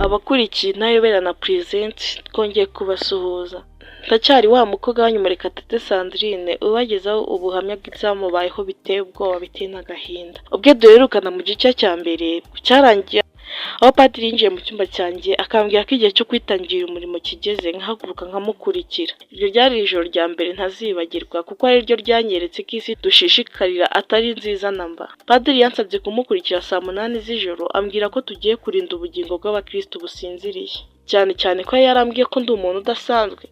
Abakurikiye Intayoberana Presents, twongeye kubasuhuza. Ndacyari wa mukobwa wanyu Murekatete Sandrine, ubagezaho ubuhamya bw'ibyamubayeho biteye ubwoba, biteye n'agahinda. Ubwo duherukana mu gice cya mbere cyarangiye aho padiri yinjiye mu cyumba cyanjye akambwira ko igihe cyo kwitangira umurimo kigeze, nkahaguruka nkamukurikira. Iryo ryari ijoro rya mbere ntazibagirwa, kuko ari ryo ryanyeretse ko isi dushishikarira atari nziza na mba. Padiri yansabye kumukurikira saa 8 z'ijoro, ambwira ko tugiye kurinda ubugingo bw'abakirisitu businziriye. Cyane cyane ko yarambwiye ko ndi umuntu udasanzwe.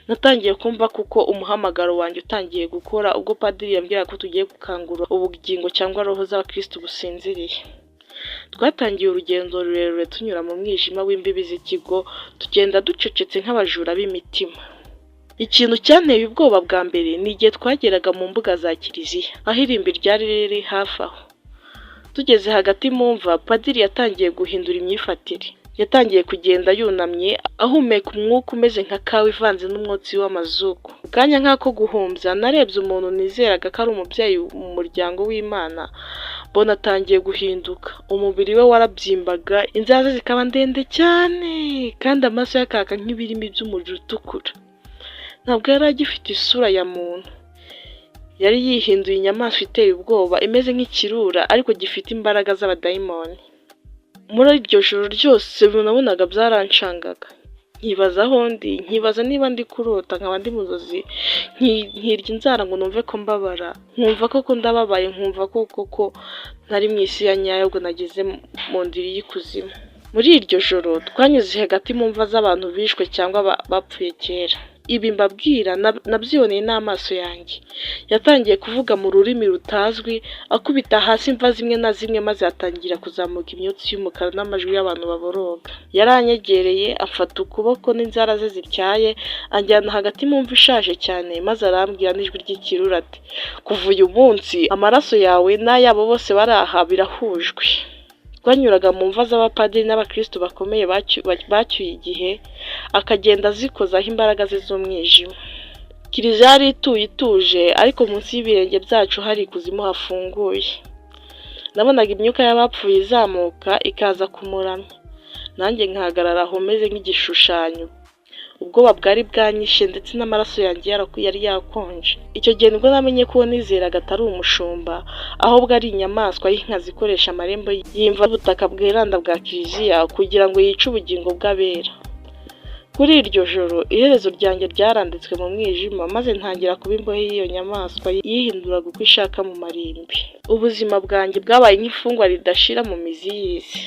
Natangiye kumva kuko umuhamagaro wanjye utangiye gukora ubwo padiri yambwiraga ko tugiye gukangura ubugingo cyangwa roho z'abakirisitu businziriye. Twatangiye urugendo rurerure tunyura mu mwijima w'imbibi z'ikigo, tugenda ducecetse nk'abajura b'imitima. Ikintu cyanteye ubwoba bwa mbere ni igihe twageraga mu mbuga za kiliziya, aho irimbi ryari riri hafi aho. Tugeze hagati mu mva, padiri yatangiye guhindura imyifatire. Yatangiye kugenda yunamye, ahumeka umwuka umeze nka kawa ivanze n'umwotsi w'amazuku. Mu kanya nk'ako guhumbya, narebye umuntu nizeraga ko ari umubyeyi mu muryango w'Imana, mbona atangiye guhinduka. Umubiri we warabyimbaga, inzara ze zikaba ndende cyane, kandi amaso ye akaka nk'ibirimi by'umuriro utukura. Ntabwo yari agifite isura ya muntu. Yari yihinduye inyamaswa iteye ubwoba, imeze nk'ikirura ariko gifite imbaraga z'abadayimoni. Muri iryo joro ryose nabonaga byarancangaga. Nkibaza aho ndi, nkibaza niba ndi kurota nkaba ndi mu nzozi, nkirya inzara ngo numve ko mbabara, nkumva koko ndababaye, nkumva ko koko ntari mu isi ya nyayo, ahubwo nageze mu ndiri y'ikuzimu. Muri iryo joro twanyuze hagati mu mva z'abantu bishwe cyangwa bapfuye kera. Ibi mbabwira nabyiboneye n'amaso yanjye. Yatangiye kuvuga mu rurimi rutazwi, akubita hasi imva zimwe na zimwe, maze hatangira kuzamuka imyotsi y'umukara n'amajwi y'abantu baboroga. Yaranyegereye, amfata ukuboko n'inzara ze zityaye, anjyana hagati mu mva ishaje cyane, maze arambwira n'ijwi ry'ikirura ati: "Kuva uyu munsi amaraso yawe n'ay'abo bose bari aha birahujwe." Twanyuraga mu mva z'abapadiri n'abakirisitu bakomeye bacyuye igihe, akagenda azikozaho imbaraga ze z'umwijima. Kiliziya yari ituye ituje, ariko munsi y'ibirenge byacu hari ikuzimu hafunguye. Nabonaga imyuka y'abapfuye izamuka ikaza kumuramya, nanjye nkahagarara aho meze nk'igishushanyo. Ubwoba bwari bwanyishe, ndetse n'amaraso yanjye yari yakonje. Icyo gihe nibwo namenye ko uwo nizeraga atari umushumba, ahubwo ari inyamaswa y'inkazi ikoresha amarembo y'imva y'ubutaka bweranda bwa kiliziya kugira ngo yice ubugingo bw'abera. Kuri iryo joro iherezo ryanjye ryaranditswe mu mwijima, maze ntangira kuba imbohe y'iyo nyamaswa yihinduraga uko ishaka mu marimbi. Ubuzima bwanjye bwabaye nk'imfungwa ridashira mu mizi y'isi.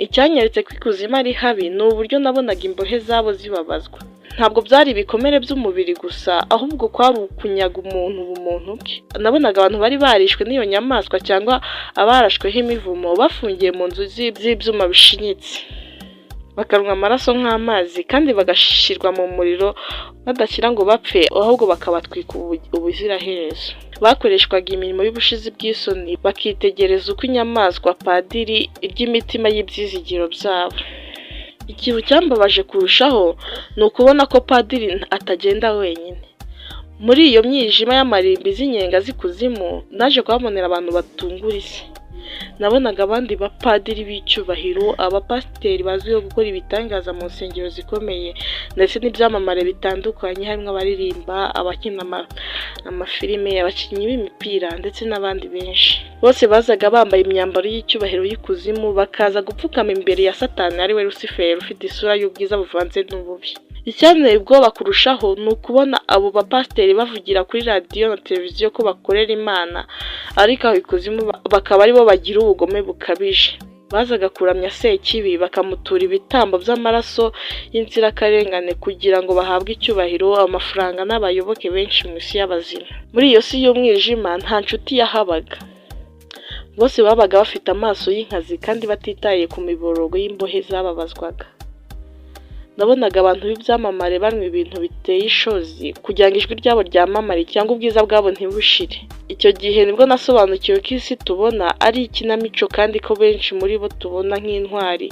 Icyanyeretse ko ikuzimu ari habi ni uburyo nabonaga imbohe zabo zibabazwa. Ntabwo byari ibikomere by'umubiri gusa, ahubwo kwari ukunyaga umuntu ubumuntu bwe. Nabonaga abantu bari barishwe n'iyo nyamaswa cyangwa abarashweho imivumo bafungiye mu nzu z'ibyuma bishinyitse, bakanywa amaraso nk'amazi, kandi bagashyirwa mu muriro badashyira ngo bapfe, ahubwo bakabatwika ubuziraherezo. Bakoreshwaga imirimo y'ubushizi bw'isoni, bakitegereza uko inyamaswa padiri irya imitima y'ibyizigiro byabo. Ikintu cyambabaje kurushaho ni ukubona ko padiri atagenda wenyine. Muri iyo mwijima y'amarimbi z'inyenga z'ikuzimu, naje kuhabonera abantu batungura isi. Nabonaga abandi bapadiri b'icyubahiro, abapasiteri bazwiho gukora ibitangaza mu nsengero zikomeye, ndetse n'ibyamamare bitandukanye, harimo abaririmba, abakina amafilime, abakinnyi b'imipira, ndetse n'abandi benshi. Bose bazaga bambaye imyambaro y'icyubahiro y'ikuzimu, bakaza gupfukama imbere ya Satani, ariwe Rusiferi ufite isura y'ubwiza buvanze n'ububi. Icyanteye ubwoba kurushaho ni ukubona abo bapasiteri bavugira kuri radiyo na televiziyo ko bakorera Imana, ariko aho ikuzimu bakaba aribo bagira ubugome bukabije. Bazaga kuramya Sekibi, bakamutura ibitambo by'amaraso y'inzirakarengane kugira ngo bahabwe icyubahiro, amafaranga n'abayoboke benshi mu isi y'abazima. Muri iyo si y'umwijima nta nshuti yahabaga. Bose babaga bafite amaso y'inkazi kandi batitaye ku miborogo y'imbohe zababazwaga. Nabonaga abantu b'ibyamamare banywa ibintu biteye ishozi kugira ngo ijwi ryabo ryamamare cyangwa ubwiza bwabo ntibushire. Icyo gihe nibwo nasobanukiwe ko isi tubona ari ikinamico, kandi ko benshi muri bo tubona nk'intwari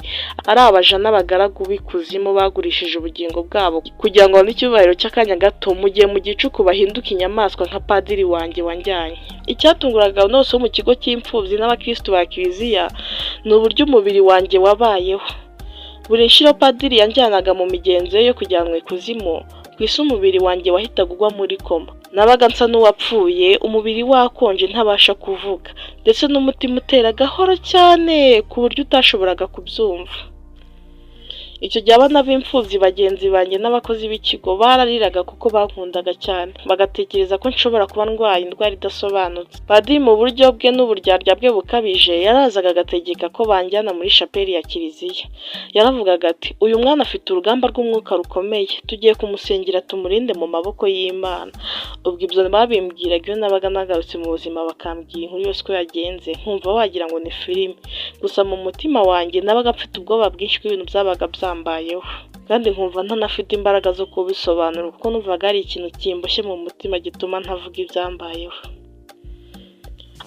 ari abaja n'abagaragu b'ikuzimu bagurishije ubugingo bwabo kugira ngo babone icyubahiro cy'akanya gato, mu gihe mu gicuku bahinduka inyamaswa nka padiri wanjye wanjyanye. Icyatunguraga abantu bose bo mu kigo cy'imfubyi n'abakirisitu ba kiliziya ni uburyo umubiri wanjye wabayeho. Buri nshuro padiri yanjyanaga mu migenzo ye yo kujyanwa ikuzimu, ku isi umubiri wanjye wahitaga ugwa muri koma. Nabaga nsa n'uwapfuye, umubiri wakonje ntabasha kuvuga, ndetse n'umutima utera gahoro cyane ku buryo utashoboraga kubyumva. Icyo gihe abana b'imfubyi bagenzi banjye n'abakozi b'ikigo barariraga kuko bankundaga cyane, bagatekereza ko nshobora kuba ndwaye indwara idasobanutse. Padiri mu buryo bwe n'uburyarya bwe bukabije, yarazaga agategeka ko banjyana muri shapeli ya kiliziya. Yaravugaga ati: "Uyu mwana afite urugamba rw'umwuka rukomeye, tugiye kumusengera tumurinde mu maboko y'Imana." Ubwo ibyo babimbwiraga iyo nabaga nagarutse mu buzima, bakambwira inkuru yose uko yagenze, nkumva wagira ngo ni filime. Gusa mu mutima wanjye nabaga mfite ubwoba bwinshi bw'ibintu byabaga byambayeho, kandi nkumva ntanafite imbaraga zo kubisobanura, kuko numvaga ari ikintu kimboshye mu mutima gituma ntavuga ibyambayeho.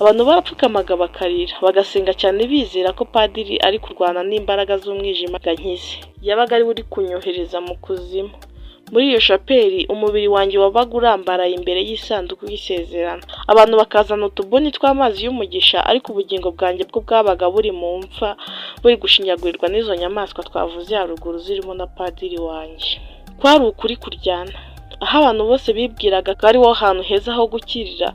Abantu barapfukamaga bakarira, bagasenga cyane bizera ko padiri ari kurwana n'imbaraga z'umwijima ngo ankize. Yabaga ari we uri kunyohereza mu kuzimu. Muri iyo shapeli umubiri wanjye wabaga urambaraye imbere y'isanduku y'isezerano. Abantu bakazana utubuni tw'amazi y'umugisha, ariko ubugingo bwanjye bwo bwabaga buri mu mva, buri gushinyagurirwa n'izo nyamaswa twavuze haruguru zirimo na padiri wanjye. Kwari ukuri kuryana. Aho abantu bose bibwiraga ko ari ho hantu heza ho gukirira,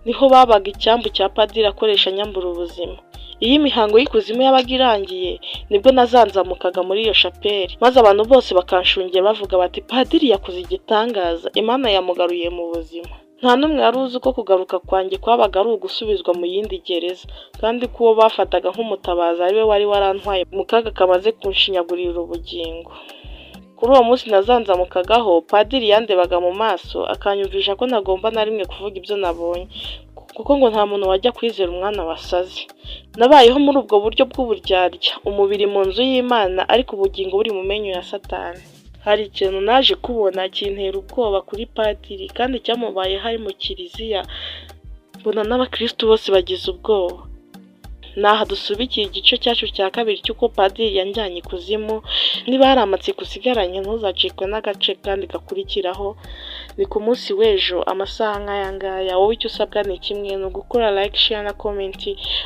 niho babaga icyambu cya padiri akoresha anyambura ubuzima. Iyo imihango y'ikuzimu yabaga irangiye, nibwo nazanzamukaga muri iyo shapeli, maze abantu bose bakanshungera bavuga bati: "Padiri yakoze igitangaza, Imana yamugaruye mu buzima." Nta n'umwe wari uzi ko kugaruka kwanjye kwabaga ari ugusubizwa mu yindi gereza, kandi ko uwo bafataga nk'umutabazi ari we wari warantwaye mu kaga kamaze kunshinyagurira ubugingo. Kuri uwo munsi nazanzamukagaho, padiri yandebaga mu maso akanyumvisha ko ntagomba na rimwe kuvuga ibyo nabonye, kuko ngo nta muntu wajya kwizera umwana wasaze. Nabayeho muri ubwo buryo bw'uburyarya, umubiri mu nzu y'Imana ariko ubugingo buri mu menyo ya Satani. Hari ikintu naje kubona kintera ubwoba kuri padiri, kandi cyamubayeho ari mu kiliziya, mbona n'abakirisitu bose bagize ubwoba. Ni aha dusubikiye igice cyacu cya kabiri cy'uko padiri yanjyanye ikuzimu. Niba hari amatsiko usigaranye, ntuzacikwe n'agace kandi gakurikiraho. Ni ku munsi w'ejo amasaha nk'aya ngaya. Wowe icyo usabwa ni kimwe, ni ugukora like, share na comment,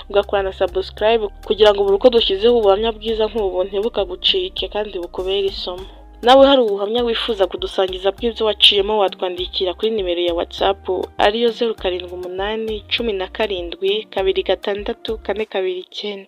ugakora na subscribe, kugira ngo buri uko dushyizeho ubuhamya bwiza nk'ubu ntibukagucike kandi bukubere isomo. Nawe hari ubuhamya wifuza kudusangiza bw'ibyo waciyemo, watwandikira kuri nimero ya WhatsApp ariyo 0781726429.